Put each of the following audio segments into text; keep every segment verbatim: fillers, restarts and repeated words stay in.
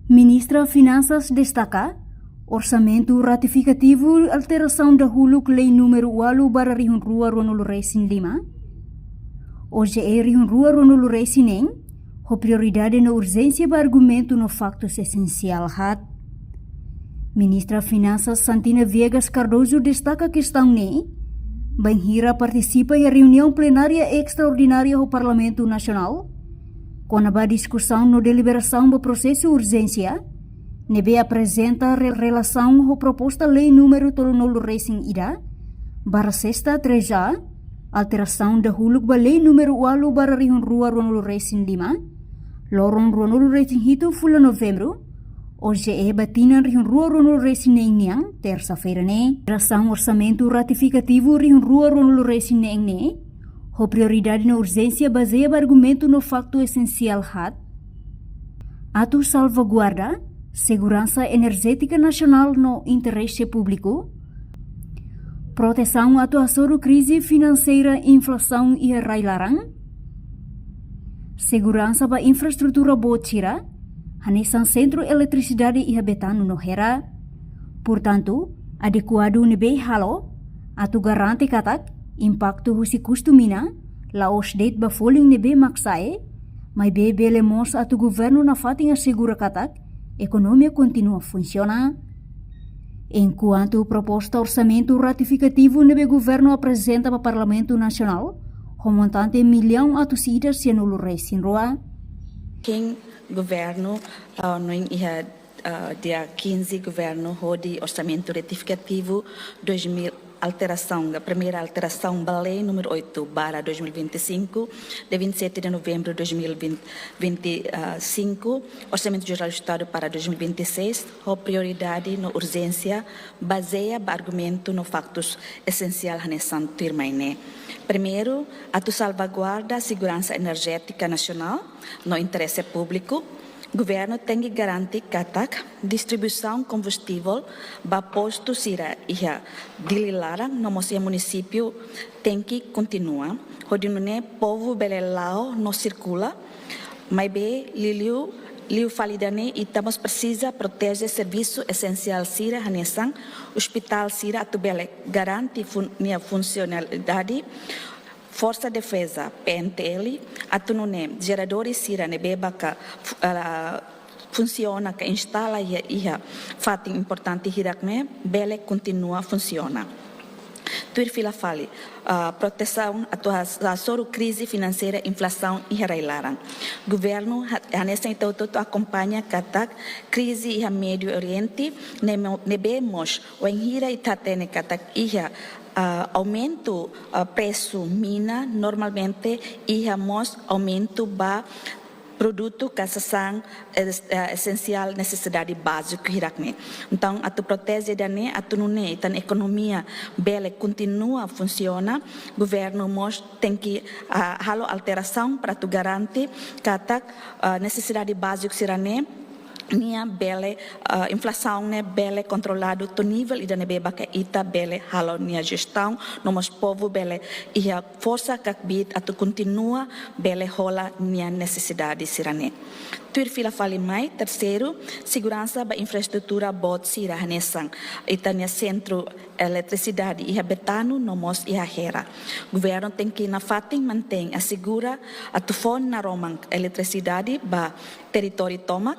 Ministra Finansas destaka orsamentu ratifikativu alterasaun dahuluk lei númeru ualu barra rihun rua ruanulu resin lima, O J E rihun rua ruanulu resin neen, ho prioridade no urjénsia ba argumentu no faktus esensiál haat. Ministra Finansas Santina Viegas Cardoso destaka kestaun ne'e bainhira partisipa iha reuniaun plenária estraordinária ho Parlamentu Nasionál, kona-ba diskusaun no deliberasaun ba prosesu urjénsia ne'ebé aprezenta re-, relasaun ho proposta lei númeru tolunulu resin ida barra sesta treze A, alterasaun dahuluk ba lei númeru ualu barra rihun rua ruanulu resin lima, loron ruanulu resin hitu fulan Novembru, O J E ba tinan rihun rua ruanulu resin neen nian, tersa-feira ne'e. Alterasaun orsamentu ratifikativu rihun rua ruanulu resin neen ne'e, ho prioridade no urjénsia bazeia ba argumentu no faktu esensiál haat. Atu salvaguarda seguransa enerjétika nasionál no interese públiku. Protesaun atu hasoru krize finanseira inflasaun iha rai-laran. Seguransa ba infraestrutura boot sira, hanesan sentru eletrisidade iha Betano no Hera. Portantu, adekuadu ne'ebé halo atu garante katak impaktu husi kustu mina la'ós de'it ba folin ne'ebé mak sa'e, maibé bele mós atu governu nafatin asegura katak ekonomia kontinua funsiona. Enkuantu proposta orsamentu ratifikativu ne'ebé governu aprezenta ba Parlamentu Nasionál, ho montante millaun atus ida sianulu resin rua. Ken governu, ah, no iha, ah, dia quinze governu hodi orsamentu retifikativu dois mil, alterasaun, primeira alterasaun ba lei número oito barra dois mil e vinte e cinco, de vinte e sete de novembro de dois mil e vinte, vinte e cinco, Orçamento Geral do Estado para dois mil e vinte e seis, ho prioridade no urjénsia bazeia ba argumentu no faktus esensiál hanesan tuirmai ne'e. Primeiru, atu salvaguarda seguransa enerjétika nasionál no interese públiku, governu tenke garante katak distribuisaun kombustivel ba postu sira iha Dili laran no mós iha munisípiu tenke kontinua, hodi nune'e povu bele la'o no sirkula. Maibé, liuliu, liu fali ida-ne'e, ita mós presiza proteje servisu esensiál sira hanesan ospitál sira atu bele garante fun-, nia funsionalidade. Forsa Defeza, P N T L, atu nune'e jeradores sira ne'ebé maka fu-, ah, funsiona ka instala iha, iha fatin importante hirak-ne'e bele kontinua funsiona. Tuir fila fali, ah, protesaun atu has-, hasoru krize finanseira inflasaun iha rai-laran. Governu ha-, hanesan ita hotu-hotu akompaña katak krize iha Médiu Oriente ne'e mo-, ne'ebé mós wainhira ita hatene katak iha, ah, aumentu, ah, presu mina normalmente iha mós aumentu ba produtu ka sasán es-, eh, esensiál nesesidade báziku hirak-ne'e. Entaun, atu proteje ida-ne'e, atu nune'e ita-nia ekonomia bele kontinua funsiona, governu mós tenke, ah, halo alterasaun para atu garante katak, ah, nesesidade báziku sira-ne'e nia bele, ah, inflasaun ne'e bele kontroladu to'o nivel ida ne'ebé maka ita bele halo nia jestaun, no mós povu bele iha forsa ka kbiit atu kontinua bele hola nia nesesidade sira-ne'e. Tuir fila fali mai, terseiru, seguransa ba infraestrutura boot sira hanesan ita-nia sentru eletrisidade iha Betano no mós iha Hera. Governu tenke nafatin mantein asegura atu fó naroman eletrisidade ba territóriu tomak,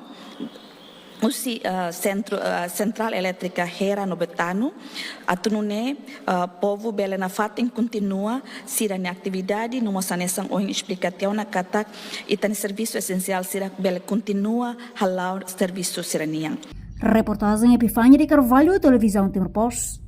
husi, ah, sentru, ah, sentrál elétrika Hera no Betano, atu nune'e, ah, povu bele nafatin kontinua sira-nia atividade, no mós hanesan ohin esplika tiha ona katak ita-nia servisu esensiál sira bele kontinua hala'o servisu sira-nian. Reportajen Epifania de Carvalho, Televizaun Timor Post.